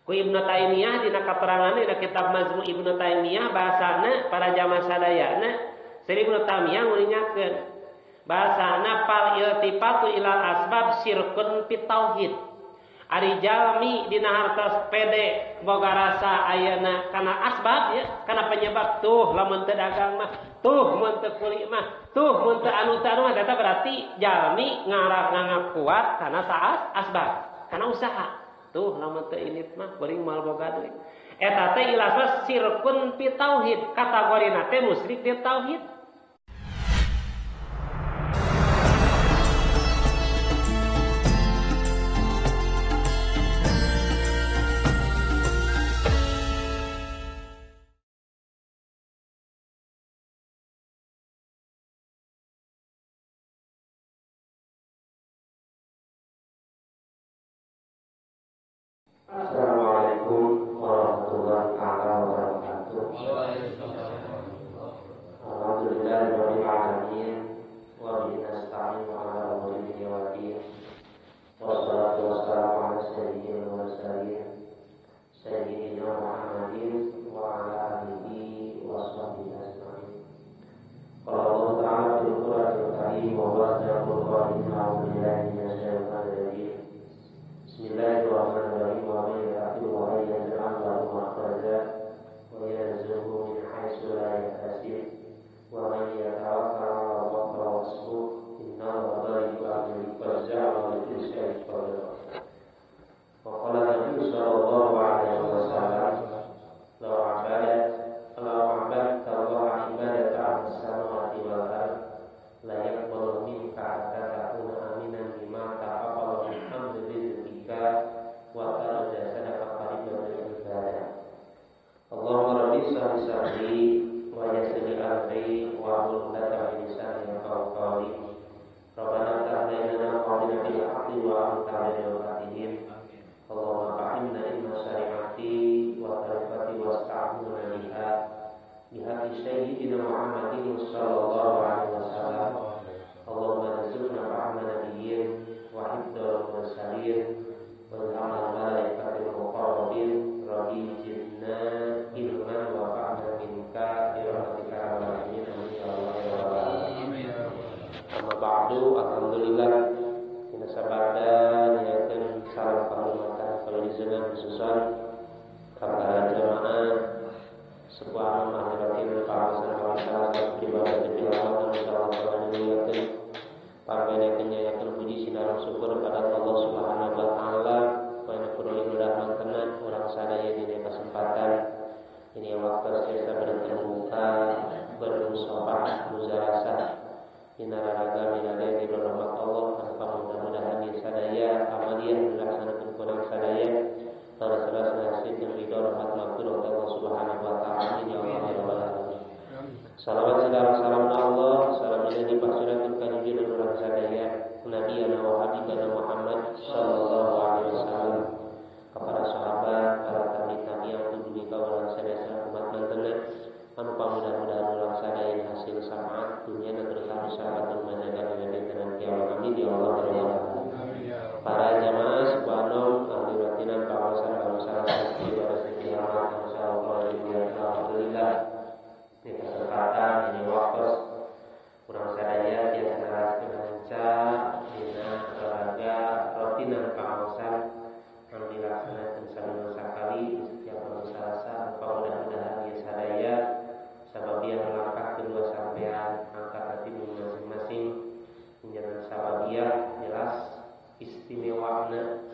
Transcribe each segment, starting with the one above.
Ku Ibnu Taimiyah dina kateranganna dina kitab Majmu' Ibnu Taimiyah bahasana para jamaah sadayana Sri Ibnu Taimiyah nguningakeun bahasana fal iltifatu ilal asbab syirkun fit tauhid. Ari jalmi dina hartos pede boga rasa ayeuna kana asbab ya, kana penyebab tuh lamun teu dagang mah, tuh mun teu kuli mah, tuh mun teu anu teu anu mah, eta berarti jalmi ngakuat kana saas asbab, kana usaha. Tuh lamun teu init mah beuring moal boga duit. Eta teh ilasna sirkun fi tauhid, kategorina teh musyrik di tauhid. Assalamualaikum warahmatullahi wabarakatuh. Alhamdulillahirabbil alamin wa bihi nasta'in ala umuri dunya waddin. Wassalatu wassalamu ala sayyidil mursalin sayyidina Muhammadin wa ala alihi wa sahbihi ajma'in. Qala Allah ta'ala fil Qur'anil Karim wa huwa asdaqul qailin, a'udzu billahi minasyaitonir rajim. Bismillahirrahmanirrahim. Wa man yattaqillaha yaj'al lahu makhraja wa yarzuqhu min haitsu la yahtasib wa man yatawakkal 'ala Allahi fa huwa hasbuh. Innallaha balighu amrihi qad ja'ala likulli syai'in qadara. Wa qala Nabi sallallahu alaihi wasallam, law 'abadta Allaha ibadata as-samawati wal ard la yaqbalu minka hatta takuna aminan bima taqabbala min hamdi rizqika wa tarja sadaqa qariban min ibadah. Allahumma rabbi shrah li sadri wa yassir li amri wa hlul 'uqdatam min lisani yafqahu qawli. Rabbana atina bainana wa qina bil haqqi wa anta khairul fatihin. Allahumma fahimna ilma syari'ati wa tariqati wasta'inna biha bihaqqi sayyidina Muhammadin sallallahu alaihi wasallam. Allahumma rzuqna fahma nabiyyin wa hifdzal mursalin wal amal malaikatil muqarrabin. Rabbi zidna ilman wa fahman minka bi rahmatika ya rabbal alamin. Amin ya Allah ya rabbal alamin. Amma ba'du, alhamdulillah dina sabada niatkeun salam kahormatan kalizenan khususan ka para jamaah sebuah mahiratin pawasan pribadi tilawat insyaallah ta'ala niatkeun pangganyakeun nyayakeun puji sinareng syukur kepada Allah Subhanahu wa taala wa nukurul rahman tenan urang sadaya dina kesempatan ini waktu tiasa bertemu bermusyawarah mujarasah dina raraga minade di rahmat Allah tanpa mudah-mudahan di sadaya amaliyah dilaksanakeun kurang sadaya salah-salah nasib dan ridho rahmat maghfirah Allah Subhanahu wa taala. Ya Allah ya rabbal alamin. Salawat salam Allah, salam ini dipasurakeun ka junjungan urang sadaya Nabi wa habibana Muhammad sallallahu alaihi wasallam kepada sahabat, para tabi tabi'in kudu ka urang sadaya umat mantena anu pamudah-mudahan urang sadaya hasil syafaat dunya dan terutama syafaat manjaga dina dinten kiamat. Amin ya Allah ya rabbal alamin. Para jamaah subhanallah ahli ratinan pawasan-pawasan ibadah insyaallah alhamdulillah di kesempatan ini waktu kurang sadaya biasa naraskeun hanca dina olahraga rutinan pangaosan anu dilaksanakeun saminggu sakali di setiap malam Salasa. Mudah-mudahan ieu sadaya sababiah langkah kedua sampean angkat hati masing-masing menjadi sababiah jelas istimewana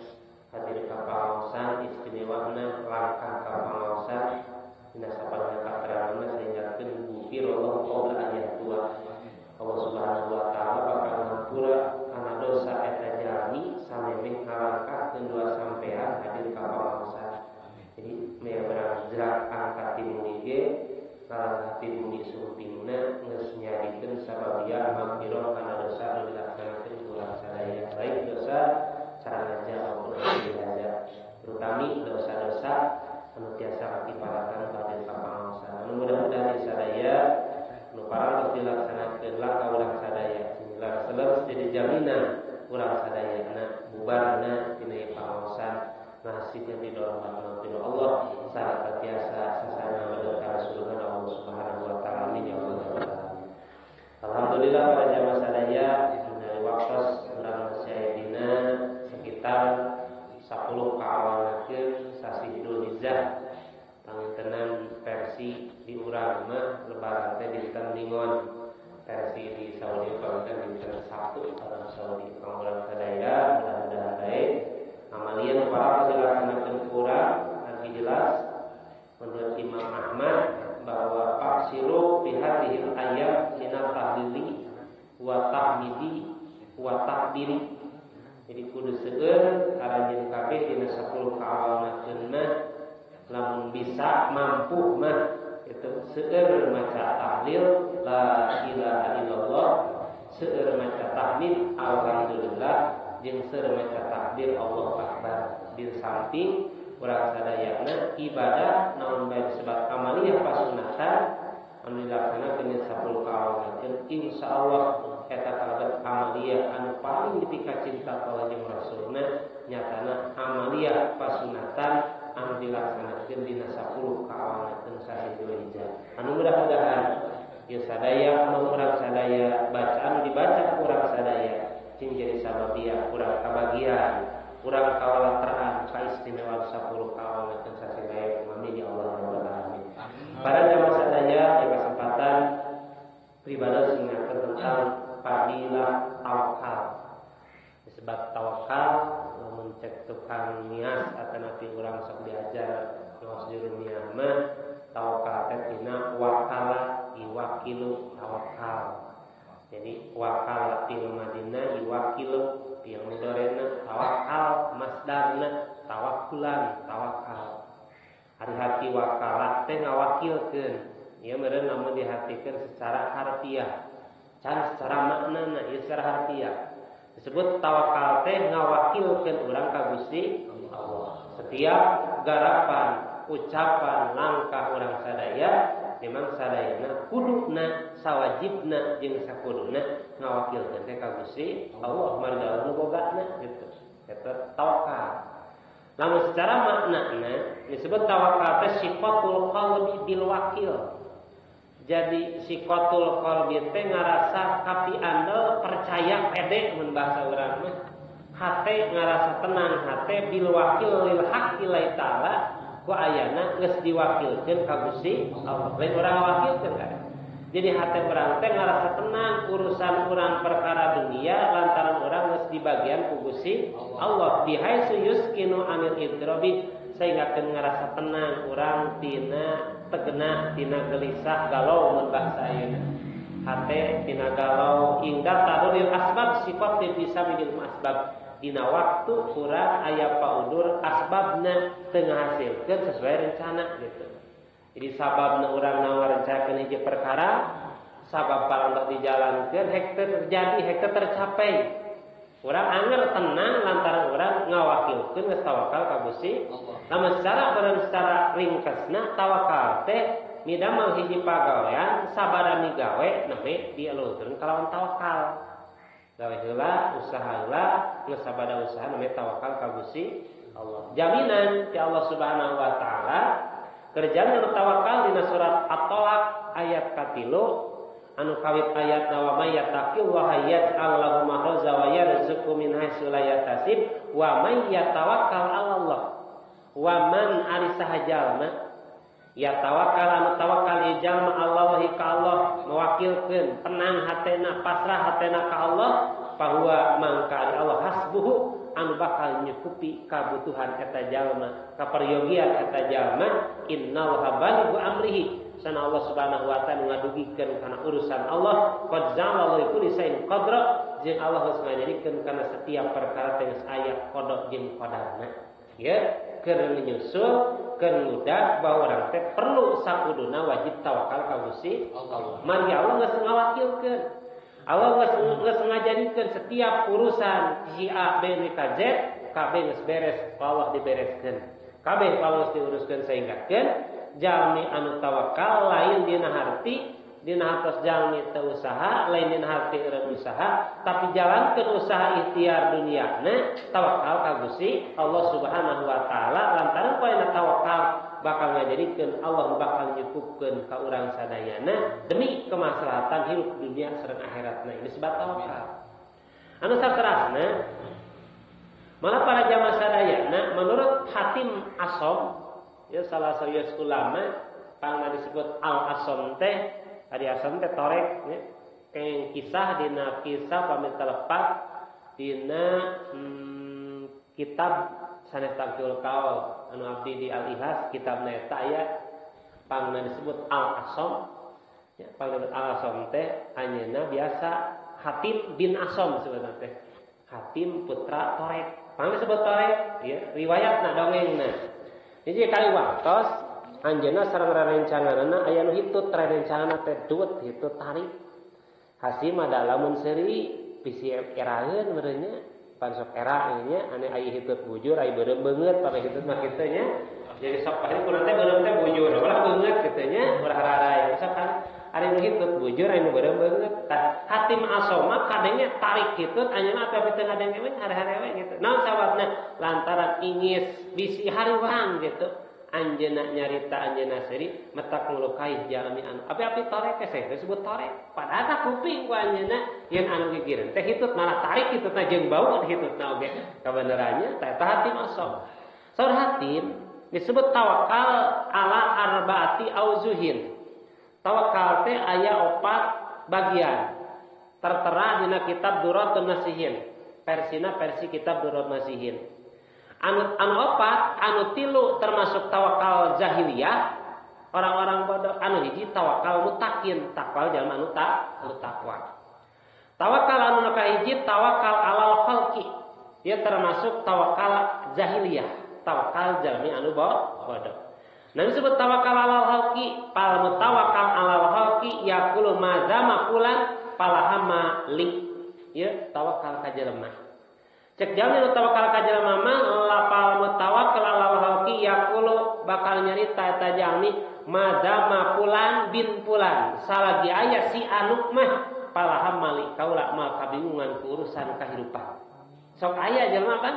hadir ka pangaosan, istimewana langkah ka pangaosan dina sapanjang kateranganna sehingga gufir Allah qabla an yahtua. Allah Subhanahu wa taala bakal ngampura kana dosa eta jalmi samemeh ngalangkahkeun dua sampean hadir ka pangaosan. Jadi meh berangkat angkat ti bumi ge ngalangkah ti bumi sumpingna geus nyadikeun sababiah maghfirah kana dosa anu dilaksanakeun ku urang sadaya, baik dosa sanaja maupun anu terutami dosa-dosa anu tiasa kakiparatan hadir ka pangaosan. Anu mudah-mudahan sadaya nu parantos dilaksanakeun lah ka urang sadaya sehingga seleres jadi jaminan urang sadayana bubarna tina pangaosan ngasihkeun ridho rahmat Allah sarta tiasa sasana ka surga Allah Subhanahu wa taala. Amin ya Allah. Alhamdulillah pada jamaah sadaya dina waktos urang dina sekitar 10 kaawanakeun sasih Dzulhijjah pangintenan versi di urang mah lebaran teh dinten Minggon, versi di Saudi panginten dinten Sabtu Arab Saudi. Urang sadaya mudah-mudahan baik amalian para dilaksanakeun kurang lagi jelas menurut Imam Ahmad bahwa faksiru fi hadhil ayat minat tahlili wa tahmidi wa takbiri. Jadi kudu seueur karanjeun kabeh dina 10 kaawalna mah lamun bisa mampu mah itu seueur maca tahlil la ilaha illallah, seueur maca tahmid alhamdulillah, jeung seueur maca takbir Allahu akbar. Di samping urang sadayana ibadah naon bae disebut amaliyah pasunatan anu dilaksanakeun dina 10 kaawalna insyaallah eta kalebet amaliyah anu paling dipikacinta ku Allah jeung Rasulna, nyatana amaliyah pasunatan anu dilaksanakeun dina 10 kaawalna sasih Dzulhijjah. Anu mudah-mudahan ieu sadaya anu urang sadaya bacaan dibaca ku urang sadaya cing jadi sababiah urang kabagian urang kawalateraan kaistimewaan 10 kaawalna sasih bae. Amin ya Allah rabbal alamin. Para jamaah sadaya di kesempatan pribadi ingatkan tentang fadilah tawakal. Disebut tawakal lamun cek tukang nias atanapi urang sok diajar ngaos jurumiyah mah tawakal teh dina wakala iwakilu tawakal. Jadi wakala fil madina iwakilu fil mudorena tawakal masdarna tawakulan tawakal. Ari hati wakala teh ngawakilkeun. Ieu meureun lamun dihartikeun secara harfiah. Can secara maknana ieu secara harfiah. Disebut tawakal teh ngawakilkeun urang ka Gusti Allah. Setiap garapan, ucapan, langkah urang sadaya memang sadayana kuduna sawajibna jeung sakuduna ngawakilkeun teh ka Gusti Allah marga nu bogana gitu. Eta tawakal. Lamun secara maknana disebut tawakal teh sifatul qalbi bil wakil. Jadi sikotul qalbi teh ngarasa kapi andel percaya pede mun bahasa urang mah. Hate ngarasa tenang, hate bil wakil lil haqqi la ta'ala ku ayana geus diwakilkeun ka Gusti Allah. Lain urang ngawakilkeun kan. Jadi hate urang teh ngarasa tenang urusan urang perkara dunia lantaran urang geus dibagian ku Gusti Allah. Bihaitsu yuskinu anil idrabi sehingga keun ngarasa tenang urang tina tegena tina gelisah galau mun bahasa ayeuna. Hate tina galau hingga taduril asbab sifat bisa bil asbab. Dina waktu kurang aya paudur asbabna teu ngahasilkeun sesuai rencana gitu. Jadi sababna urang ngarencakeun hiji perkara, sabab parantos dijalankeun hek teu terjadi, hek teu tercapai. Urang anger tenang lantaran urang ngawakilkeun geus tawakal ka Gusti Allah. Lamun secara beureum secara ringkesna tawakal teh midamel hiji pagawean sabada migawe nembe dielulkeun kalawan tawakal. Gawe heula, usaha heula, geus sabada usaha nembe tawakal ka Gusti Allah. Jaminan ti Allah Subhanahu wa taala kerjaan anu tawakal dina surat At-Talaq ayat 3 anu kawit ayat wa may yattaqillaha yaj'al lahu makhraja wa yarzuqhu min haitsu la yahtasib wa may yatawakkal 'ala Allah. Wa man ari saha jalma yatawakkal anu tawakal ieu jalma Allahi ka Allah, mewakilkeun tenang hatena, pasrah hatena ka Allah, bahwa mangka Allah hasbuhu anu bakal nyukupi kabutuhan eta jalma, kaperyogian eta jalma, innallaha balighu amrihi. Sana Allah Subhanahu wa taala ngadugikeun kana urusan Allah, qad ja'ala likulli syai'in qadra, jeung Allah geus ngajadikeun kana setiap perkara teh geus aya qada jeung qadarna. Ya, keur nyusul, keur ngudag bahwa urang teh perlu sakuduna wajib tawakal ka Gusti Allah. Margi Allah geus ngawakilkeun. Allah geus ngajadikeun setiap urusan si A B C Z kabeh geus beres, Allah dibereskeun. Kabeh Allah geus diuruskeun sehingga keun jalmi anu tawakal lain dina harti Dina hartos jalmi teu usaha, lain dina harti eureun usaha, tapi jalankeun usaha ikhtiar duniana tawakal ka Gusti Allah Subhanahu wa taala lantaran poena tawakal bakal ngajadikeun Allah bakal nyukupkeun ka urang sadayana demi kemaslahatan hirup dunia sareng akhiratna. Ini sebab tawakal. Anu saterasna malah para jamaah sadayana menurut Hatim Asom ya salah satu ulama pangna disebut Al Asom teh ari Asom teh torek ya. Keng kisah dina kisah pamit telepat dina kitab sanes Taqyul Qaul anu abdi di Al Ihlas kitabna eta aya pangna disebut Al Asom ya, pangna disebut Al Asom teh anjeunna biasa Hatim bin Asom sebenarnya teh Hatim putra torek pangna disebut torek ya riwayatna dongengna. Jadi kali waktos anjeunna sareng rerencanganna aya nu hitut rerencanganna teh duet hitut tarik hasim ada lamun seuri bisi eraeun meureun nya pan sok era nya ane aya hitut bujur aya beureum beungeut pame hitut mah kitu nya jadi sok pahit kurang teh beureum teh bujur ulah beungeut kitu nya ulah hararay sok kan ari nu hitut bujur aya nu beureum beungeut tah Hatim Asoma kadenge tarik hitut anjeunna tapi teu ngadenge we hare-hare we gitu naon sababna lantaran ingis bisi hariwang gitu anjeunna nyarita anjeunna seuri metak ngulukai jalmi anu api-api torek teh disebut torek padahal tah kuping ku anjeunna yen anu gigireun teh hitut malah tarik hitutna jeung bau hitutna oge kabenerannya teh eta Hatim Asom. Saur Hatim disebut tawakal ala arbaati auzuhin. Tawakal teh aya opat bagian tertera dina kitab Duratun Nasihin versina versi kitab Duratun Nasihin. Anu opat, anu tilu termasuk tawakal jahiliyah, orang-orang bodoh. Anu hiji tawakal mutakin, tawakal jalma anu takwa. Tawakal anu kahiji tawakal alal khalqi. Dia termasuk tawakal jahiliyah, tawakal jalmi anu bodoh. Nah disebut tawakal alal khalqi, pal mutawakal alal khalqi yaqulu mazama fulan palahama li. Ya, tawakal ka jelema. Cek jalmi nu tawakal ka jelema mah lapal mutawakkal alal khalqi yaqulu bakal nyarita eta jalmi madama fulan bin fulan salagi aya si anu mah palaham mali kaula mal kabingungan ku urusan kahirupan. Sok aya jelema kan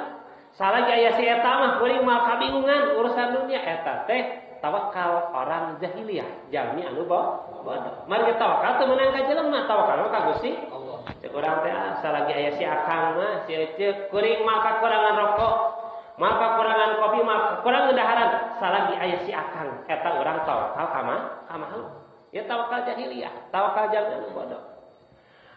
salagi aya si eta mah kuring mal kabingungan urusan dunia eta teh tawakal orang jahiliyah jalmi anu bodoh. Mari tawakal teu meunang ka jelema tawakal mah ka Gusti Allah. Cek urang teh salagi aya si akang mah si eceuk kuring mah kakurangan rokok, mah kakurangan kopi, mah kakurangan daharan, salagi aya si akang eta urang tawakal ka makhluk. Ya tawakal jahiliyah, tawakal jalmi anu bodoh.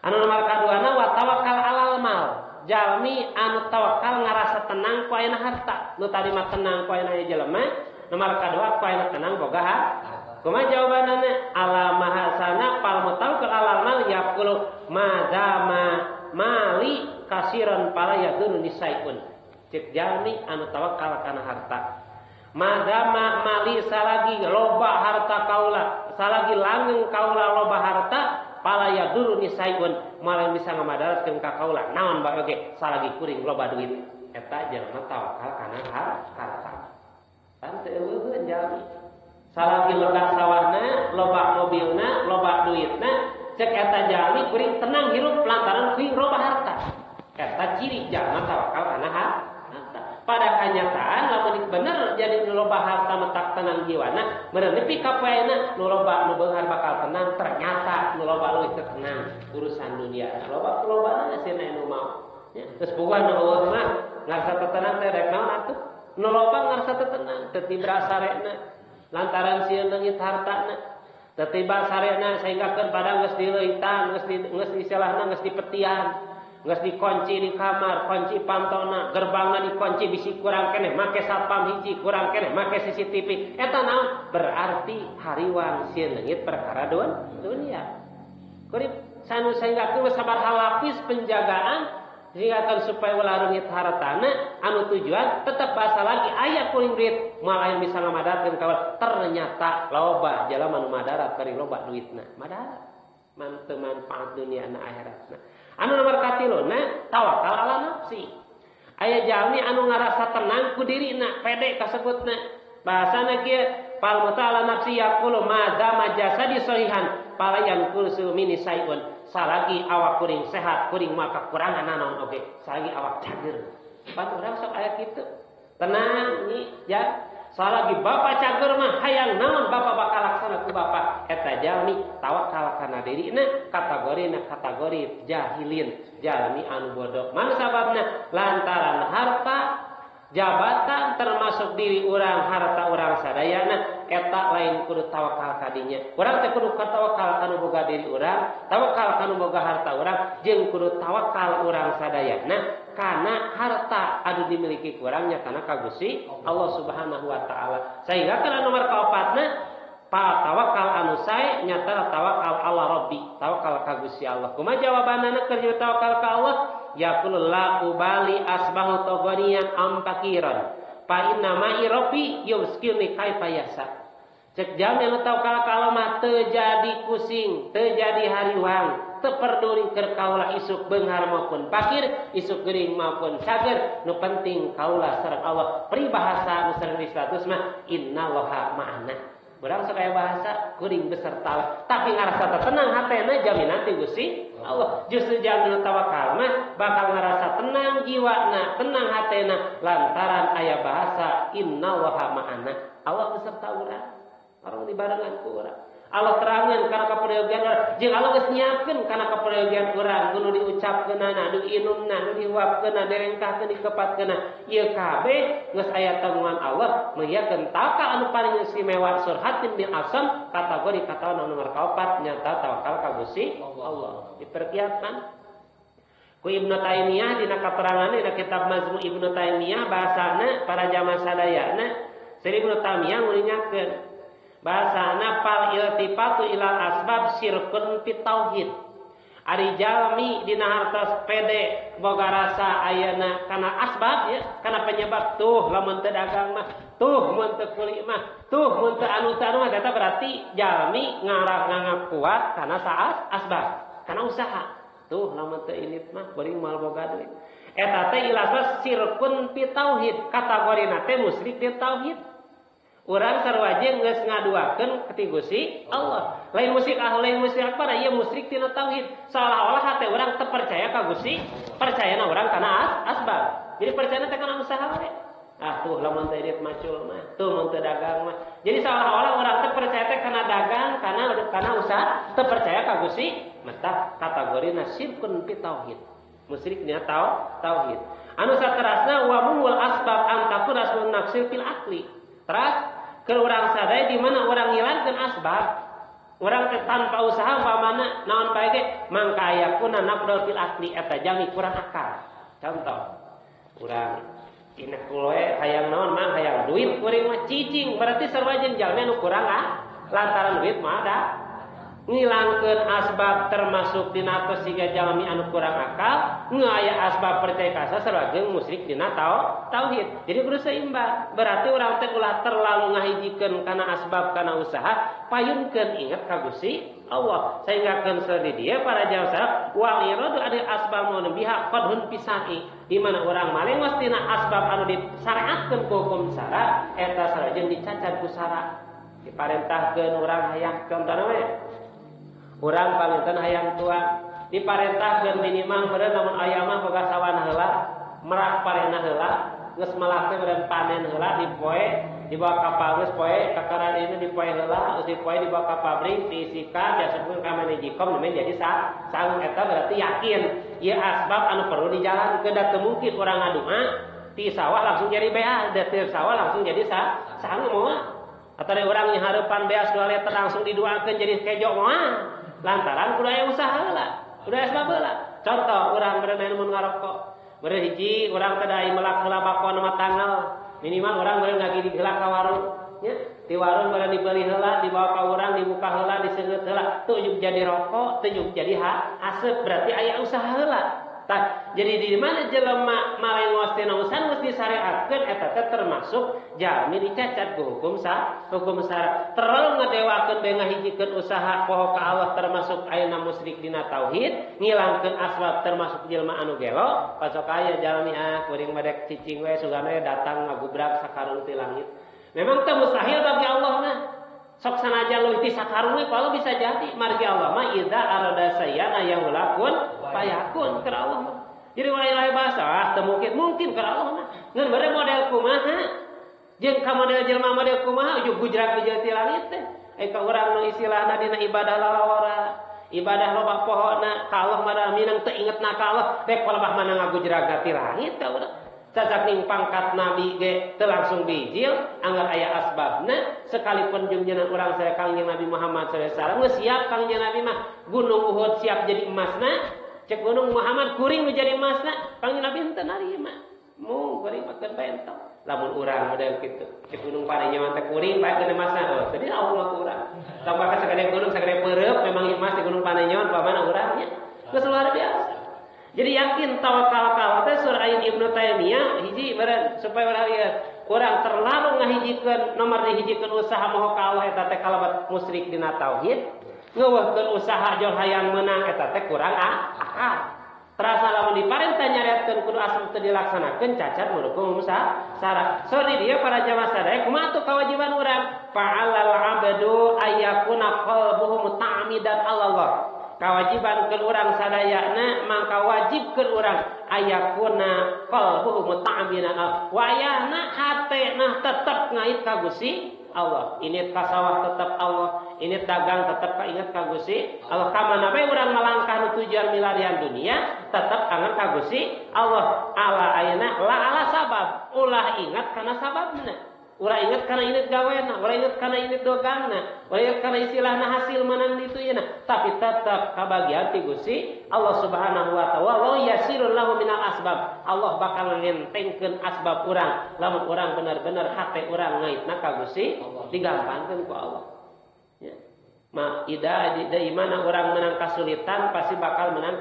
Anu nomor kaduana wa tawakal alal mal. Jalmi anu tawakal ngarasa tenang ku ayana harta. Nu tadi mah tenang ku ayana jelema, nomor kadua ku ayana tenang boga harta. Kumaha jawabanana? Ala mahasana pal mutawakkil alal mal yaqulu madama mali kasiran pala yadun nisaikun. Cek jalmi anu tawakal kana harta. Madama mali salagi loba harta kaula, salagi langgeng kaula loba harta, pala yadun nisaikun, malah bisa ngamadaratkeun ka kaula. Naon bae oge salagi kuring loba duit. Eta jalma tawakal kana harta. Pan teu eueuh jalmi. Salagi lega sawahna, loba mobilna, loba duitna, cek eta jalmi kuring tenang hirup lantaran kuring loba harta. Eta ciri jalma tawakal kana harta. Pada kenyataan lamun bener jadi nu loba harta metak tenang jiwana, meureun nepi ka poena nu loba nu beunghar bakal tenang, ternyata nu loba leuwih teu tenang urusan dunia. Loba lobana sieuna nu mau. Ya, terus buah nu eueuh mah ngarasa teu tenang teh rek naon atuh? Nu loba ngarasa teu tenang, teu tibra sarena. Lantaran sieun leungit hartana tetiba sarena sehinggakeun pada geus dileuitan geus istilahna geus dipetian geus dikunci di kamar kunci pantona gerbangna dikunci bisi kurang keneh make satpam hiji kurang keneh make CCTV eta naon berarti hariwang sieun leungit perkara dunia kurip sanu sehinggakeun sabaraha lapis penjagaan sehingga supaya ulah rungit hartana anu tujuan tetap bahasa lagi aya kuring duit malah yang bisa ngamadatkeun kawan ternyata loba jalma nu madarat bari loba duitna madarat man teu manfaat dunia na akhiratna. Anu nomor katiluna tawakal ala nafsi. Aya jalmi anu ngarasa tenang ku dirina pede kasebutna. Bahasana kieu fal muta'ala nafsi yaqulu ma dama jasadi sohihan palayan kursu mini sayun. Salagi awak kuring sehat kuring maka kurangan naon oge. Salagi awak cager. Pan urang sok aya kitu. Tenang nih ya. Salagi bapak cager mah hayang naon bapak bakal laksana ku bapak eta jalmi tawakal kana dirina kategorina kategori jahilin jalmi anu bodoh. Mana sababna lantaran harta jabatan termasuk diri urang harta urang sadayana eta lain kudu tawakal kadinya. Urang teh kudu tawakal kanu boga diri urang, tawakal kanu boga harta urang jeung kudu tawakal urang sadayana kana harta anu dimiliki kurangnya kana ka Gusti Allah Subhanahu wa taala. Sehingga kana nomor kaopatna pa tawakal anu sae nyata tawakal ala Rabbi, tawakal ka Gusti Allah. Kumaha jawabanana keur tawakal ka Allah? Yaqul la ubali asbahu taghaniyan am faqiran fa inna ma'i rabbi yuskini kaifa yasa. Cek jalmi anu tawakal ka Allah mah teu jadi pusing, teu jadi hariwang, teu peduli keur kaula isuk beunghar maupun fakir, isuk gering maupun cager, nu penting kaula sareng Allah. Peribahasa nu sareng di status mah innallaha ma'ana. Urang sok aya bahasa kuring beserta, tapi ngarasa tenang hatena jaminan ti Gusti Allah. Justru jalmi nu tawakal mah bakal ngarasa tenang jiwana, tenang hatena lantaran aya bahasa innallaha ma'ana. Allah beserta urang. Orang dibarengan ku urang. Allah terangan kana kaperyogian urang, jeung Allah geus nyiapkeun kana kaperyogian urang, nu diucapkeunana, nu diinumna, nu dihuapkeunna, direngkahkeun, dikepatkeunna. Ieu kabeh geus aya tanggungan Allah menghiakeun tawakal anu paling istimewa surhatin bin asam kategori katawana nomor kaopat nyata tawakal ka Gusti Allah. Diperkiatkan ku Ibnu Taimiyah dina kateranganna dina kitab Majmu' Ibnu Taimiyah bahasana para jamaah sadayana Sri Ibnu Taimiyah nguningakeun bahasana fal iltifatu ilal asbab syirkun fit tauhid. Ari jalmi dina hartos pede boga rasa ayeuna kana asbab ya, kana penyebab tuh lamun teu dagang mah, tuh mun teu kuli mah, tuh mun teu anu teu anu mah, eta berarti jalmi ngarah kuat kana saas asbab, kana usaha. Tuh lamun teu init mah kuring moal boga duit. Eta teh ilasna syirkun fit tauhid, kategorina teh musyrik di tauhid. Urang sarua jeung geus ngaduakeun ka Gusti Allah. Lain musyrik ah, lain musyrik akbar, ieu musyrik tina tauhid. Seolah-olah hate urang teu percaya ka Gusti, percayana urang kana asbab. Jadi percayana teh kana usaha we. Ah tuh lamun teu irit macul mah, tuh mun teu dagang mah. Jadi seolah-olah urang teu percaya teh kana dagang, kana usaha, teu percaya ka Gusti, mata kategorina syirkun fi tauhid. Musyrik tina tauhid. Anu saterasna wa mul asbab antakun asbun nafsil fil akli. Teras ke urang sadaya di mana urang ngilangkeun asbab, urang teh tanpa usaha umpamana naon bae ge mangka ayakuna nafdal fil akli eta jalmi kurang akal. Contoh, urang inek kuloe hayang naon mah hayang duit kuring mah cicing, berarti sarua jeung jalmi anu kurang ah lantaran duit mah ada. Ngilangkeun asbab termasuk dina atos siga jalmi anu kurang akal, aya asbab percaya ka sarua jeung musyrik dina tauhid. Jadi kudu seimbang. Berarti urang teh ulah terlalu ngahijikeun kana asbab kana usaha, payunkeun inget ka Gusti Allah. Sehingga keun di dieu para jauh wal iradu adil asbab mun biha qadhun pisai. Di mana urang malengos tina asbab anu disyariatkeun ku hukum syara, eta sarua jeung dicacat ku syara. Diparentahkeun urang hayang contohna we. Urang palinten hayang tua diparentahkeun minimal meureun lamun aya mah boga sawan heula, merak parena heula, geus melak teh meureun panen heula dipoe, dibawa ka pabrik poe, kakaran ini dipoe heula, geus dipoe dibawa ka pabrik diisikan diasupkeun ka manajemen jadi sangu eta berarti yakin ieu asbab anu perlu dijalankeun da teu mungkin urang ngadua ti sawah langsung jadi bea, da ti sawah langsung jadi sangu moal. Atau ada orang yang harapan beas 2 liter langsung diduakeun jadi kejo moal. Lantaran kudu aya usaha heula, kudu aya asbab heula. Contoh urang berenang mun ngarokok. Beureun hiji urang teh da melak heula bakon mah tanggal. Minimal urang beureun ngagidig heula ka warung nya. Di warung beureun dibeli heula, dibawa ka urang, dibuka heula, diseungeut heula, teu jadi rokok, teu jadi aseup, berarti aya usaha heula. Tah, jadi di mana jelema malengos tina usaha geus disyariatkeun eta teh termasuk jalmi dicacat ku hukum hukum syara. Terlalu ngadewakeun bae ngahijikeun usaha poho ka Allah termasuk ayeuna musyrik dina tauhid, ngilangkeun asbab termasuk jelema anu gelo, pasok aya jalmi ah kuring mah dek cicing we sugana datang ngagubrak sakarung ti langit. Memang teu mustahil bagi Allah mah. Sok sanajan leuwih ti sakarung we kalau bisa jadi margi Allah mah idza arada sayyana yahulakun fayakun keur Allah mah. Jadi urang lain bahasa ah teu mungkin mungkin keur Allah mah. Ngan bare model kumaha? Jeung ka model jelema model kumaha ujug gujrak bijil ti langit teh. Ka urang nu istilahna dina ibadah lalawara, ibadah loba pohona, ka Allah mah minang teu ingetna ka Allah, rek palebah mana ngagujrag ti langit ka urang. Cacak ning pangkat nabi ge teu langsung bijil, anggar aya asbabna, sekalipun jumjeuna urang saya Kangjeng Nabi Muhammad sallallahu alaihi wasallam geus siap Kangjeng Nabi mah gunung Uhud siap jadi emasna, cek gunung Muhammad kuring nu jadi emasna, Kangjeng Nabi henteu narima. Mung kuring mah keun bae entong. Lamun urang model kitu, cek gunung Paninyawan teh kuring bae keun emasna. Oh, tadi Allah mah urang. Tambah ka sagede gunung sagede peureub memang emas di gunung Paninyawan pamana urangnya. Geus luar biasa. Jadi yakin tawakal ka Allah teh surah Ain Ibnu Taimiyah hiji beureun supaya urang ieu urang terlalu ngahijikeun nomor dihijikeun usaha moho ka Allah eta teh kalabat musyrik dina tauhid, ngeuweuhkeun usaha jol hayang meunang eta teh kurang akal. Terasa lamun diparentah nyariatkeun kudu asal teu dilaksanakeun cacat murukung syarat. So di dieu para jamaah sadaya kumaha atuh kewajiban urang? Fa'alal 'abdu ayyakuna qalbuhu muta'ammidan Allah. Kewajiban ke urang sadayana mangka wajib ke urang ayakuna qalbuhu muta'ammidan wayahna hatena tetep ngait ka Gusti Allah. Ini ka sawah tetep Allah, ini dagang tetep kainget ka Gusti Allah. Ka mana bae urang melangkah nu tujuan milarian dunia tetep angen ka Gusti Allah. Ala ayeuna la ala sabab, ulah ingat kana sababna. Ulah ingat karena ini gawena, ulah ingat karena ini dogangna, ulah ingat karena istilahna hasil menang itu yeuna. Tapi tetap kabagian ti Gusti Allah Subhanahu wa taala. Wa yasirul lahu minal asbab. Allah bakal ngentengkeun asbab urang. Lamun urang bener-bener hate urang ngaitna ka Gusti, digampangkeun ku Allah. Ya. Ma ida di mana urang menang kasulitan pasti bakal menang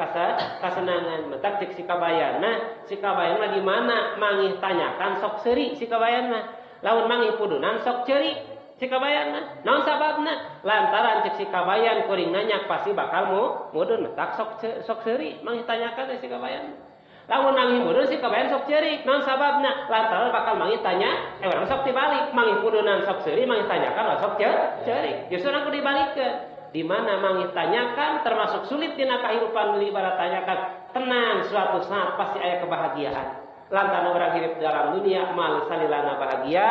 kasenangan. Matak cek si kabayana, si kabayana di mana mangih tanyakan sok seuri si kabayana. Lamun mangih pudunan sok ceurik si kabayan mah. Naon sababna? Lantaran cek si kabayan kuring nanya pasti bakal mudun tak sok seuri mangih tanyakan si kabayan. Lamun mangih mudun si kabayan sok ceurik. Naon sababna? Lantaran bakal mangih tanya, urang sok dibalik mangih pudunan sok seuri mangih tanyakan sok ceurik. Justru aku dibalikeun. Di mana mangih tanyakan termasuk sulit dina kahirupan ibarat tanyakan, tenang suatu saat pasti aya kebahagiaan. Lantaran orang hidup dalam dunia mal salilana bahagia,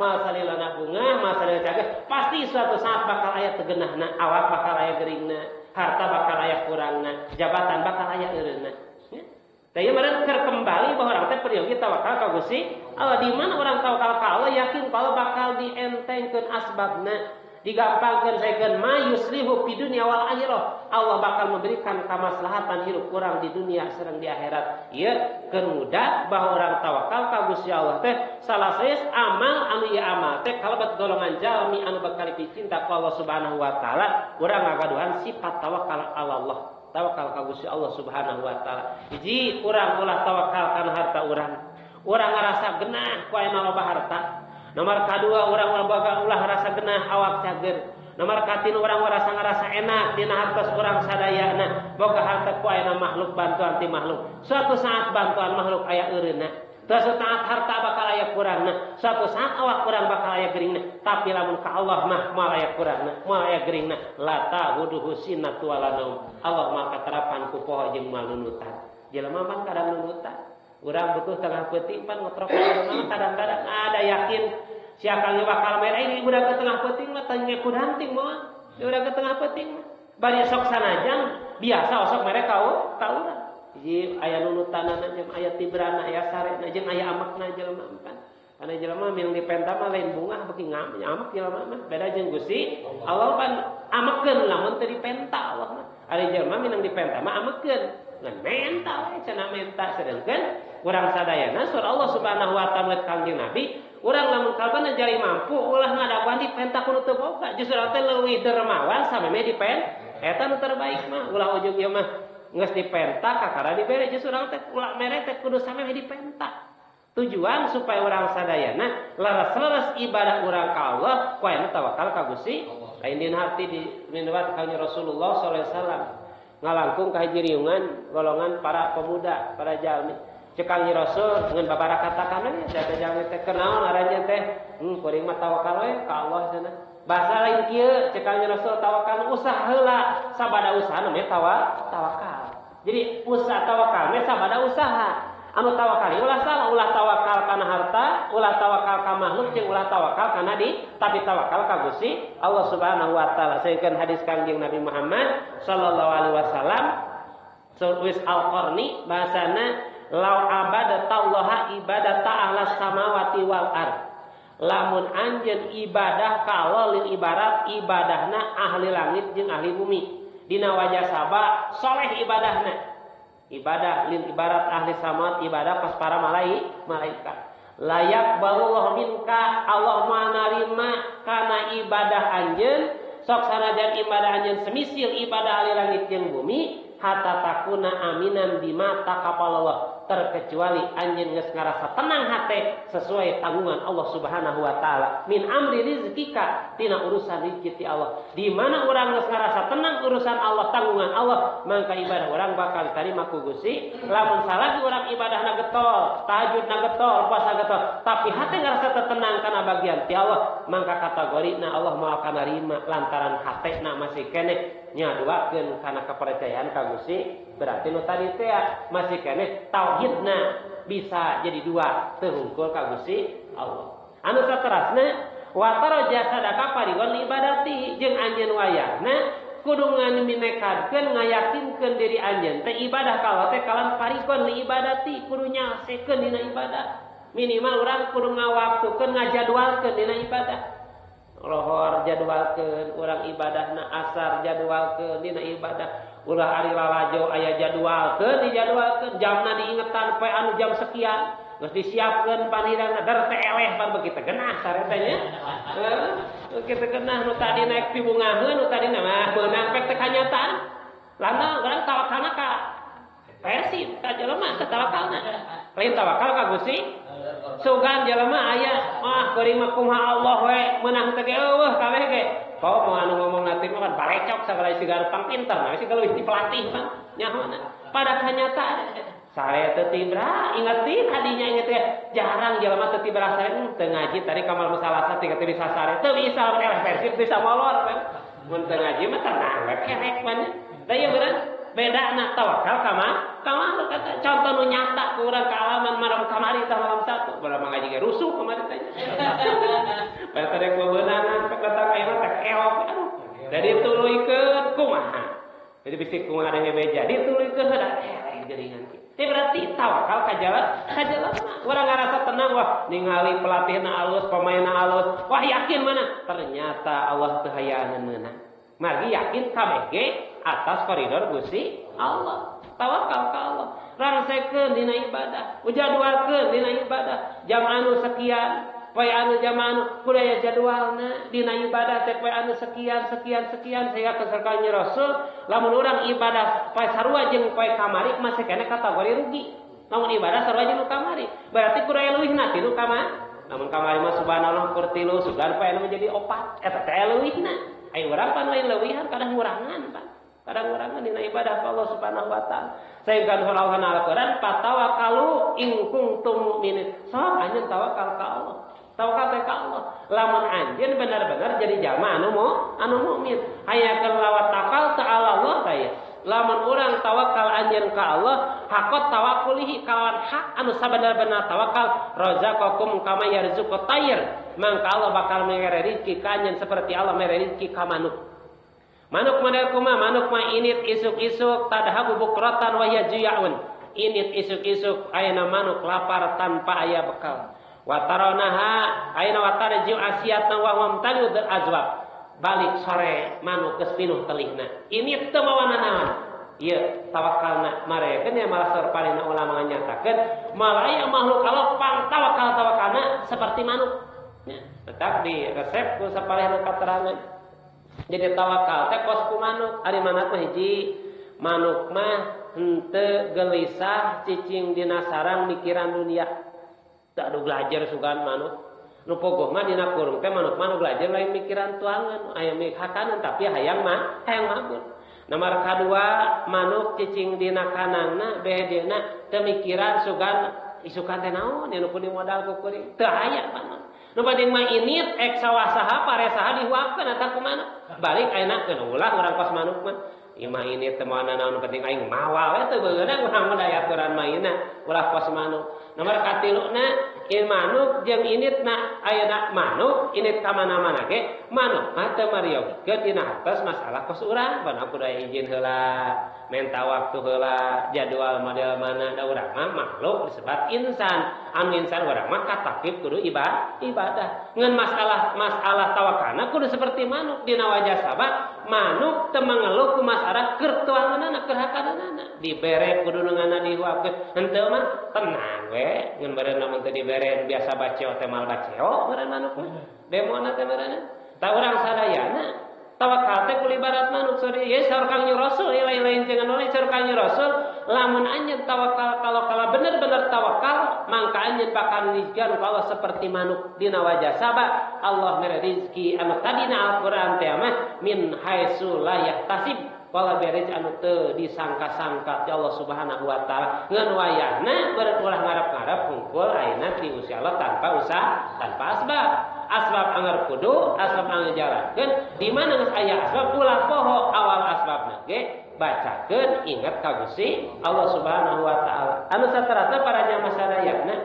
mal salilana bunga, mal salilana cager, pasti suatu saat bakal aya tegenahna, awak bakal aya geringna, harta bakal aya kurangna, jabatan bakal aya eureunna. Ya. Tah ieu meureun keur kembali bahwa urang teh peryogi tawakal ka Gusti Allah. Di mana urang tawakal ka Allah yakin kalau bakal dientengkeun asbabna, digampangkeun saekeun ma yuslihu fi dunya wal akhirah. Allah bakal memberikan kamaslahatan hirup urang di dunia sareng di akhirat. Ieu keur mudah bahwa urang tawakal ka Gusti Allah teh salah saeus amal anu ieu amal teh kalebet golongan jalmi anu bakal dicinta ku Allah Subhanahu wa taala. Urang ngagaduhan sifat tawakal ala Allah, tawakal ka Gusti Allah Subhanahu wa taala. Hiji urang ulah tawakal kana harta urang. Urang ngarasa genah ku aya loba harta. Nomor kadua urang ulah rasa genah awak cager. Nomor katilu urang ngarasa enak dina hartos urang sadayana. Boga harta ku aya makhluk bantuan ti makhluk. Suatu saat bantuan makhluk aya eureunna. Suatu saat harta bakal aya kurangna. Suatu saat awak urang bakal aya geuringna. Tapi lamun ka Allah mah moal aya kurangna, moal aya geuringna. La tahuduhu sinatu wala naum. Allah mah katerapan ku poho jeung moal nunutan. Jelema mah kadang nunutan. Urang butuh tengah peuting pan ngotrok kadang-kadang ada yakin siapa yang bakal merah ini udah ke tengah peuting mah tanya kudanting moal udah ke tengah peuting mah bari sok sanajang biasa osok mereka ka urang hiji aya nunutanana jeung aya tibrana aya sarena jeung aya amakna jelema pan kana jelema milang dipenta mah lain bungah beuki ngamak jelema mah beda jeung Gusti Allah pan amekeun lamun teu dipenta Allah mah ari jelema minang dipenta mah amekeun ngan menta we cenah menta sedengkeun urang sadayana surah Allah Subhanahu wa taala Kangjeng Nabi urang lamun kalbana jari mampu ulah ngadaguan dipenta kudu teu boga justru teh leuwih dermawan sameme dipen eta nu terbaik mah ulah ujug ieu mah geus dipenta kakara dibere justru urang teh ulah mere teh kudu sameme dipenta tujuan supaya urang sadayana leres-leres ibadah urang ka Allah ku aya tawakal ka Gusti lain dina hati di minwat kanjeng Rasulullah sallallahu alaihi wasallam ngalangkung ka hiji riungan golongan para pemuda para jalmi. Cek Kangjeng Rasul ngan babara katakan we da jalmi teh kenaon aranjeun teh kuring mah tawakal we ka Allah cenah. Bahasa lain kieu cek Kangjeng Rasul tawakal usaha heula sabada usaha nu tawakal. Jadi usaha tawakal mah sabada usaha. Anu tawakal ulah salah, ulah tawakal kana harta, ulah tawakal ka makhluk jeung ulah tawakal kana di, tapi tawakal ka Gusti Allah Subhanahu wa taala. Saeukeun hadis Kangjeng Nabi Muhammad sallallahu alaihi wasallam Surah Al-Qarni bahasana lau abadatallaha ibadata ahlas samawati wal ard. Lamun anjeun ibadah ka Allah lil ibarat ibadahna ahli langit jeung ahli bumi. Dina wajah saba soleh ibadahna. Ibadah lil ibarat ahli samawat ibadah pas para malaikat. Layak balullah minka Allah manarima kana ibadah anjeun sok sanajan ibadah anjeun semisil ibadah ahli langit jeung bumi hatta takuna aminan bima taqabbalallah terkecuali anjeun geus ngarasa tenang hate sesuai tanggungan Allah Subhanahu wa taala min amri rizkika tina urusan rezeki ti Allah. Di mana urang geus ngarasa tenang urusan Allah tanggungan Allah maka ibadah urang bakal diterima ku Gusti. Lamun salah urang ibadahna getol, tahajudna getol, puasa getol, tapi hate ngarasa tenang kana bagian ti Allah maka kategorina Allah moal kanarima lantaran hatena masih keneh nyaduakeun kana kepercayaan ka Gusti. Berarti nu tadi teh masih keneh tauhidna bisa jadi dua teu hungkul ka Gusti Allah. Anu saterasna wa taraja sadaka pariwan ibadati jeung anjeun wayahna kudu minekadkeun ngayakinkeun diri anjeun teh ibadah ka Allah teh kalan parigon li ibadati kudu nyalsekeun dina ibadah. Minimal urang kudu ngawaktukeun ngajadwalkeun dina ibadah. Lohor jadwalkeun urang ibadahna, asar jadwalkeun dina ibadah. Ulah ari lalajo aya jadwalkeun dijadwalkeun jamna diingetan poe anu jam sekian geus disiapkeun panhidangna dar teh eleh pan begitu genah sareta nya. Kitu genah nu tadi naik pibungaheun nu tadina mah beunang pek teh kanyataan. Lana urang tawakalna ka Persib ka jelema teh tawakalna. Lain tawakal ka Gusti. Sugan jelema aya mah kuring mah kumaha Allah we meunang teh ge eueuh kabeh ge. Kau mau anu ngomong nanti mah kan barecok sagala sigar pang pinter nah siga leuwih ti pelatih pan nyahona. Pada kenyataan saya teu tibra ingetin hadinya inget teh jarang jelema teu tibra sare teu ngaji tadi kamal musalasa teu bisa sare teu bisa eleh Persib bisa molor pan mun teu ngaji mah tenang we kerek pan da ieu bener bedana tawakal ka makhluk kata contoh nu nyata ku urang kaalaman malam kamari tah malam satu malam ngaji ge rusuh kamari teh pada tadi bebenangan kata ayeuna teh keok aduh dari tuluykeun kumaha jadi bisi kumaha ada beja dituluykeun heula geuningan kieu berarti tawakal ka jalan urang ngarasa tenang wah ningali pelatihna alus pemainna alus wah yakin mana ternyata Allah teu hayaan meunang margi yakin kabeh ge atas koridor Gusti Allah. Tawakal ka Allah. Rangsekeun dina ibadah, jadwalkeun dina ibadah. Jam anu sekian, poe anu jam anu kudu aya jadwalna dina ibadah teh poe anu sekian sekian sekian sehingga keserkalnya Rasul lamun urang ibadah poe sarua jeung poe kamari masih keneh kategori rugi. Lamun ibadah sarua jeung nu kamari, berarti kudu aya leuwihna ti nu kamari. Lamun kamari mah subhanallah kur tilu sugan poe anu menjadi opat eta teh leuwihna. Ayo urang pan lain leuwihan kadang ngurangan pan. Kadang ngurangan dina ibadah ka Allah Subhanahu wa taala. Saengkan Allah Al-Qur'an fatawakkalu in kuntum mu'minin. Sok anjeun tawakal ka Allah. Tawakal teh ka Allah. Lamun anjeun benar-benar jadi jalma anu anu mukmin. Hayakeun lawat takal ta'ala Allah teh. Lamun urang tawakal anjeun ka Allah, hakot tawakulihi kalawan hak anu sabenar-benar tawakal razaqakum kama yarzuqut tayr. Mangka Allah bakal mere rezeki ka anjeun seperti Allah mere rezeki ka manuk. Manuk model kumaha? Manuk mah init isuk-isuk tadhabu bukratan wa yaji'un. Init isuk-isuk ayeuna manuk lapar tanpa aya bekal. Wa taronaha ayeuna wa tarji'u asiyatan wa hum taliud azwab. Balik sore manuk geus pinuh telihna. Ini teu mawa nanaon. Ieu tawakalna marekeun ya malah saur ulama nyatakeun malah aya makhluk Allah pang tawakal tawakalna seperti manuk. Ya, tetap di resep ku sapalih nu katerangan. Jadi tawakal teh kos ku manuk, ari manuk mah hiji, manuk mah henteu gelisah cicing dina sarang mikiran dunia. Teu adu belajar sugan manuk. Nu pogoh mah dina kurung teh manuk mah nu belajar lain mikiran tuangan, aya mik hakanan tapi hayang mah hayang mabur. Nomor kadua manuk cicing dina kanangna behedena teu mikiran sugan isukan teh naon anu kudu modal ku kuring teu aya manuk. Nu penting mah init ek sawah saha pare saha dihuapkeun eta ku manuk. Balik ayeuna keun ulah urang kos manuk mah. Imah ini teu moal naon penting aing mawa we teu beunang urang mah daya aturan maina ulah kos manuk. Nomor katiluna ieu manuk jeung initna ayeuna manuk init ka mana-mana ge manuk mah teu mariogeun dina hartos masalah kos urang pan aku da izin heula menta waktu heula jadwal model mana da urang mah makhluk disebut insan anu insan urang mah katakif kudu ibadah ngan masalah tawakalna kudu seperti manuk dina wajah sabab manuk teu mangeluh ku masalah keur tuanganana keur hakananana dibere kudu ngeunana dihuapkeun henteu mah tenang we ngan beureun lamun teu dibere biasa baceo teh mal baceo beureun manuk mah demona teh beureun tah urang sadayana tawakal teh kulibarat manuk sori ye saur Kangjeng Rasul lain-lain jangan oleh saur Kangjeng Rasul lamun anjeun tawakal kalau kala bener-bener tawakal mangka anjeun bakal rizkian kalau seperti manuk dina wajah sabab Allah mere rizki anu tadina Al-Qur'an teh mah min haitsu la yahtasib wala berij anu teu disangka-sangka ti Allah Subhanahu wa taala ngan wayahna beureut ulah ngarep-ngarep hungkul ayeuna ti Gusti Allah tanpa usaha tanpa asbab. Asbab anggar kudu, asbab anggar jalankeun, di mana geus aya asbab ulah poho awal asbabna ge bacakeun ingat ka Gusti Allah Subhanahu wa taala. Anu saterasna para jamaah sadayana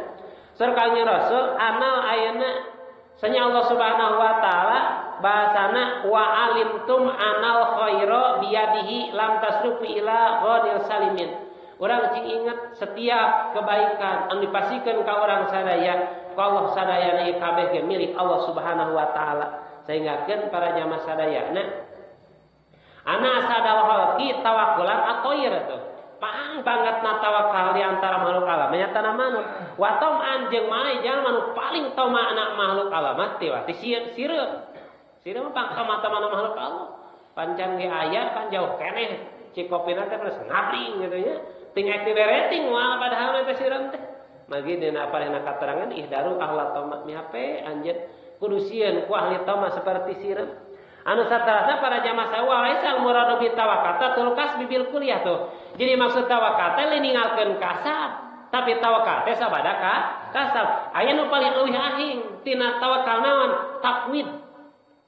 saur Kangjeng Rasul anal ayeuna sanya Allah Subhanahu wa taala bahasana wa alimtum anal khaira biyadihi lam tasrufi ila ghanil salimin. Urang cing ingat setiap kebaikan anu dipasikeun ka urang sadaya Allah sadayana ieu kabeh ge milik Allah Subhanahu wa taala. Sehingga keun para jamaah sadayana ana asadal khalqi tawakkulan atoir tuh. Pang banget na tawakal di antara makhluk alam nyatana manuk. Wa tam'an jeung mae jalma nu paling toma'na makhluk alam teh ti sireum. Sireum mah pang toma'na makhluk Allah. Pancan ge aya pan jauh keneh cikopina teh terus ngabring gitu nya. Ting ek dibereting moal padahal mah teh sireum teh. Magi dina apa dina katerangan ihdaru ahla toma mihape anjeun kudu sieun ku ahli toma seperti sireum. Anu saterasna para jamaah sawa laisa muradu bi tawakal tulkas bibil kuliah tuh. Jadi maksud tawakal teh ninggalkeun kasab, tapi tawakal teh sabada ka kasab. Aya nu paling leuwih ahing tina tawakal naon? Tafwid.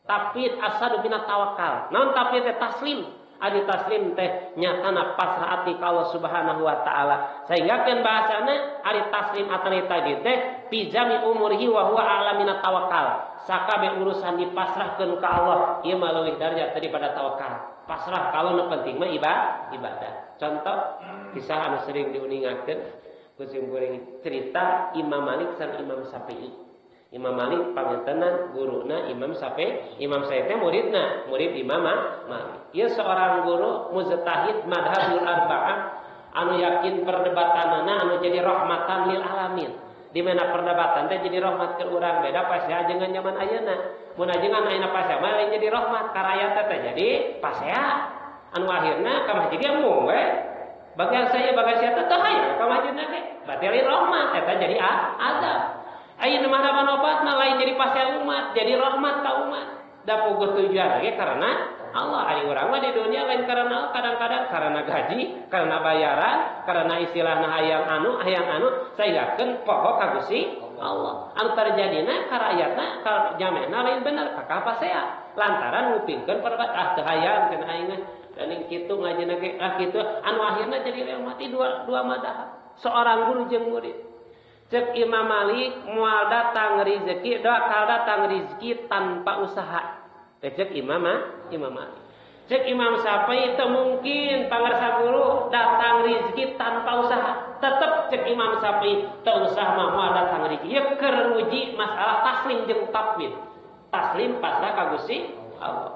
Tafwid asadu bina tawakal. Naon tafwid teh taslim. Adi taslim teh nyatana pasrah ati ka Allah Subhanahu wa taala. Sehingga kan bahasana ari taslim atani tadi teh pijami umurihi wa huwa a'lamina tawakal. Sakabeh urusan dipasrahkeun ka Allah ieu mah leuwih darajat daripada tawakal. Pasrah kalau nu penting mah ibadah. Contoh kisah anu sering diuningakeun ku simkuring cerita Imam Malik sareng Imam Syafi'i. Imam Malik pangentenan guruna Imam Syafi'i, Imam Syafi'i teh muridna, murid Imam Malik. Ieu seorang guru mujtahid madhabul arba'ah anu yakin perdebatanana anu jadi rahmatan lil alamin. Di mana perdebatan teh jadi rahmat ke urang beda pasea jeung zaman ayeuna. Mun ajengan ayeuna pasea mah lain jadi rahmat ka rakyat teh jadi pasea. Anu akhirna ka masjid ge embung we. Bagian saya bagian saya teh hayang ka masjidna ge. Berarti lain rahmat eta jadi azab. Ayeuna mah obat mah lain jadi pasea umat, jadi rahmat ka umat. Da puguh tujuan ge karena Allah. Ari urang mah di dunia lain karena kadang-kadang karena gaji, karena bayaran, karena istilahna hayang anu sehinggakeun poho ka Gusti Allah. Anu terjadina ka rakyatna ka jamehna lain bener ka pasea. Lantaran ngupingkeun perbat ah teu hayang cenah aing mah. Dan kitu ngajina ge ah kitu anu akhirna jadi mati dua madhab. Seorang guru jeung murid. Cek Imam Malik moal datang rezeki, bakal datang rezeki tanpa usaha. Cek Imam Malik. Cek Imam Syafi'i teu mungkin pangarsa guru datang rezeki tanpa usaha. Tetep cek Imam Syafi'i teu usah mah moal datang rezeki. Ieu keur nguji masalah taslim jeung tafwid. Taslim pasrah ka Gusti Allah.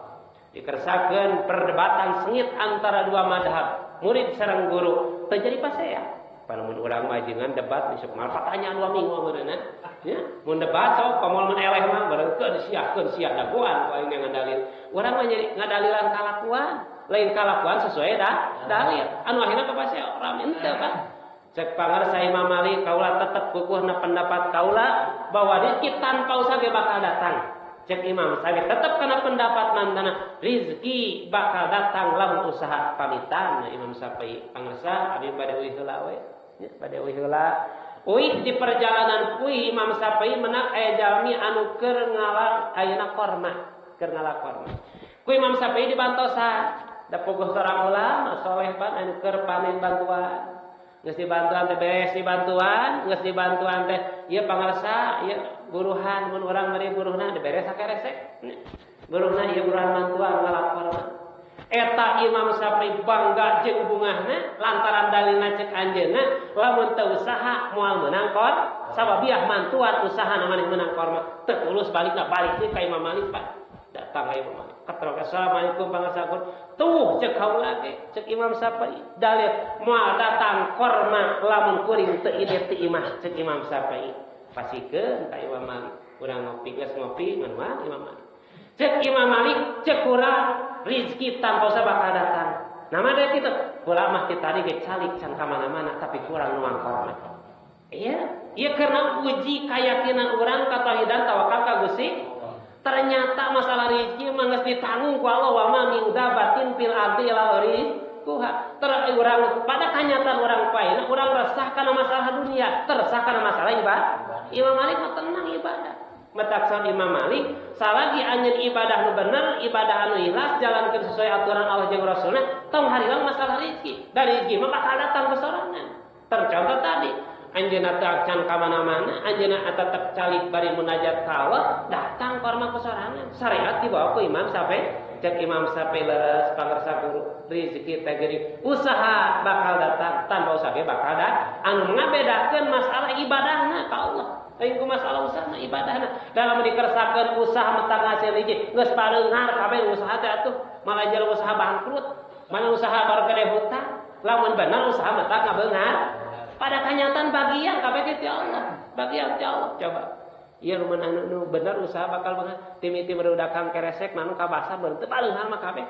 Dikersakeun perdebatan sengit antara dua madhab, murid sareng guru, teu jadi pasea. Mun urang mah ajengan debat besok mal pertanyaan 2 minggu meureunna nya mun debat sok komo mun eleh mah barengkeun siahkeun siah dagoan ku aing ngadalil. Urang mah jadi ngadalilan kalakuan, lain kalakuan sesuai dah dalil. Anu akhirna kapasea rame henteu kan. Cek pangarsa Imam Malik kaula tetep kukuhna pendapat kaula bahwa rezeki tanpa usaha ge bakal datang. Cek Imam Syafi'i tetep kana pendapat mantana rizki bakal datang lamun usaha pamitan. Imam Syafi'i pangersa abi bade uih heula we nya bade uih heula. Uih di perjalanan uih Imam Syafi'i menak aya jalmi anu keur ngala ayeuna korma, keur ngala korma. Ku Imam Syafi'i dibantosan da pogoh sorang ulama soleh ban anu keur panen bantuan. Geus dibantuan teh beres dibantuan, geus dibantuan teh ieu pangersa ieu buruhan mun urang meri buruhna diberes sakeresek. Buruhna ieu buruhan bantuan ngalakor. Eta Imam Syafi'i bangga jeung bungahna lantaran dalilna cek anjeunna lamun teu usaha moal meunang kor sababiah mantuan usahana maneh meunang korma teu tulus balikna balik deui ka Imam Malik Pak. Datang ka Imam Malik. Katrok assalamualaikum pangersa tuh cek kaula ge cek Imam Syafi'i dalil moal datang korma lamun kuring teu ieu ti imah cek Imam Syafi'i. Pasikeun ka Imam Malik urang ngopi geus ngopi ngan Imam Malik. Cek Imam Malik cek kurang rizki tanpa usaha bakal datang. Nama dia kitu kula mah ti tadi ge calik can ka mana-mana tapi kurang nuang korma. Iya, ieu karena uji keyakinan urang katauhidan tawakal ka Gusti. Ternyata masalah rizki mah geus ditanggung ku Allah wa ma min dabatin fil ardi illa rizquha. Urang pada kenyataan urang paena urang resah kana masalah dunia, teresah kana masalah ibadah. Imam Malik mah tenang ibadah. Mataksa Imam Malik salagi anjeun ibadah nu bener, ibadah anu ikhlas, jalankeun sesuai aturan Allah jeung Rasulna, tong hariwang masalah rizki. Dari rizki mah bakal datang ke sorangan. Tercontoh tadi anjeunna teu can ka mana-mana, anjeunna tetep calik bari munajat ka Allah, datang korma ku sorangan. Syariat dibawa ku Imam Syafi'i. Cek Imam Syafi'i leres pangersa guru, rezeki teh geuning usaha bakal datang, tanpa usaha ge bakal datang. Anu ngabedakeun masalah ibadahna ka Allah. Lain ku masalah usahana ibadahna. Dalam dikersakeun usaha metang hasil hiji, geus pareunghar kabeh usaha teh atuh, malah jalan usaha bangkrut, malah usaha baru gede hutang. Lamun bener usaha metang ngabeunghar. Pada kenyataan bagian kabeh ti Allah, bagian ti Allah. Coba. Ieu mun anu nu bener usaha bakal beunghar, timiti merudakang keresek manu ka pasar teu paleunghar mah kabeh.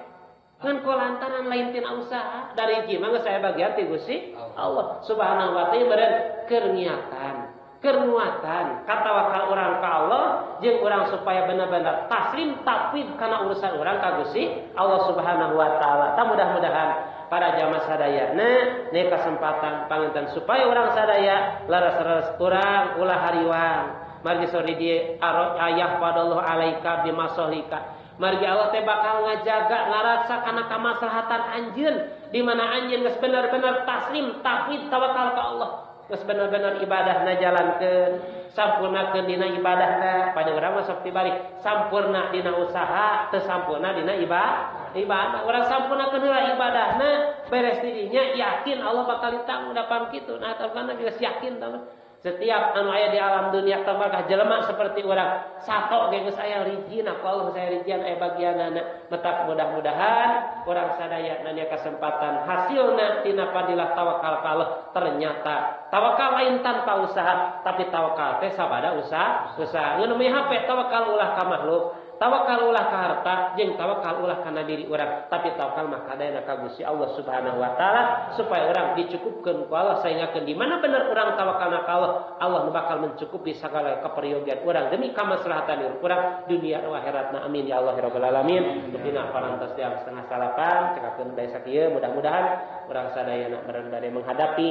Ngan ku lantaran lain tina usaha, dari hiji mah geus aya bagian ti Gusti Allah Subhanahu wa ta'ala beureun keur niatan, keur muatan, katawakal urang ka Allah jeung urang supaya bener-bener taslim tafwid kana urusan urang ka Gusti Allah Subhanahu wa ta'ala. Tah mudah-mudahan para jamaah sadayana ne kesempatan panginten supaya urang sadaya leres-leres urang ulah hariwang. Margi sori di ayah padallahu alaika bimasolika. Margi Allah teh bakal ngajaga ngarasa kana kamaslahatan anjeun di mana anjeun geus bener-bener taslim tafwid tawakal ka Allah. Geus bener-bener ibadahna jalankeun, sampurnakeun dina ibadahna. Pada urang mah sok dibalik, sampurna dina usaha, teu sampurna dina ibadah. Urang sampurnakeun heula ibadahna, beres di dinya yakin Allah bakal ditanggung dapan kitu. Nah, kana geus yakin tah. Setiap anu aya di alam dunia tambah jelema seperti urang sato ge geus aya rijina ku Allah saya rijian aya bagianana. Metak mudah-mudahan urang sadaya nanya kesempatan hasilna tina padilah tawakal ka Allah. Ternyata tawakal lain tanpa usaha, tapi tawakal teh sabada usaha. Usaha ngeun HP tawakal ulah ka makhluk, tawakal ulah ka harta, jeung tawakal ulah kana diri urang, tapi tawakal mah kadayana ka Gusti Allah Subhanahu wa taala supaya urang dicukupkeun ku Allah saingakeun di mana bener urang tawakalna ka Allah, Allah nu bakal mencukupi sagala kaperyogian urang demi kamaslahatan diri urang dunia dan akhiratna. Amin ya Allah ya rabbal alamin. Dina parantos jam 8:30 cekapkeun bae sakieu, mudah-mudahan urang sadayana bade menghadapi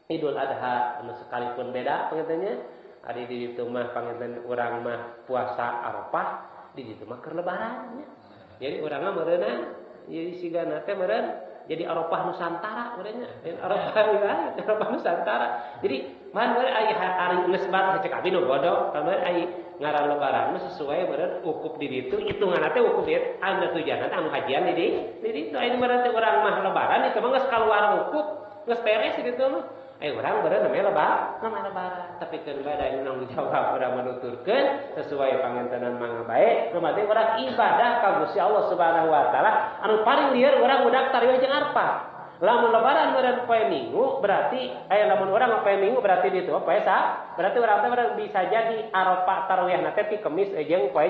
Idul Adha anu sekalipun beda pangintennya. Ari di ditu mah panginten urang mah puasa Arafah, di ditu mah keur lebaran nya. Jadi urang mah meureunna jadi sigana teh meureun jadi Arafah Nusantara meureunnya. Arafah ya, Arafah Nusantara. Jadi man meureun aya ari nisbat cek abi nu bodoh, meureun ai ngaran lebaran mah sesuai meureun ukup di ditu, hitunganna teh ukup ieu anu tujuanna anu hajian di ditu. Aya meureun teh urang mah lebaran itu mah geus kaluar ukup, geus beres di ditu mah. Urang beureun namanya lebaran, tapi keun bae da nanggung jawab urang menuturkeun sesuai pangantenan mangga bae. Kumaha urang ibadah ka Gusti Allah Subhanahu wa taala anu paling lieur urang udak tariweuh jeung arpa. Lamun lebaran meureun poe Minggu berarti lamun urang poe Minggu berarti ditu poe sa berarti urang teh bisa jadi Arafah tarwiyahna teh ti Kemis jeung poe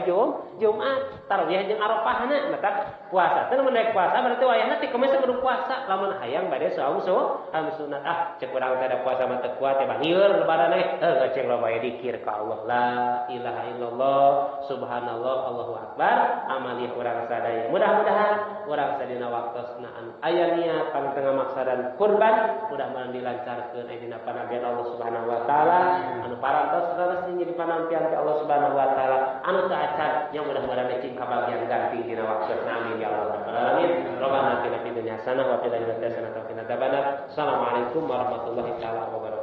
Jumat tarwiyah jeung Arafahna mata puasa teh lamun naik puasa berarti wayahna ti Kemis kudu puasa lamun hayang bade saum sunat ah cek urang teh da puasa mah teu kuat teh bangeur lebaran eh ngeceng loba dikir ka Allah la ilaha illallah subhanallah Allahu akbar amaliyah urang sadaya mudah-mudahan urang sadina waktosna anu aya niat pangtengah maksadan kurban mudah-mudahan dilancarkeun dina panampian Allah Subhanahu wa taala anu parantos leres jadi panampian ti Allah Subhanahu wa taala anu teu acan yang mudah-mudahan cing kabagian ganti dina waktosna amin ya Allah rabbal alamin rabbana atina fid dunya hasanah wa fil akhirati hasanah wa qina adzabannar. Assalamualaikum warahmatullahi taala wabarakatuh.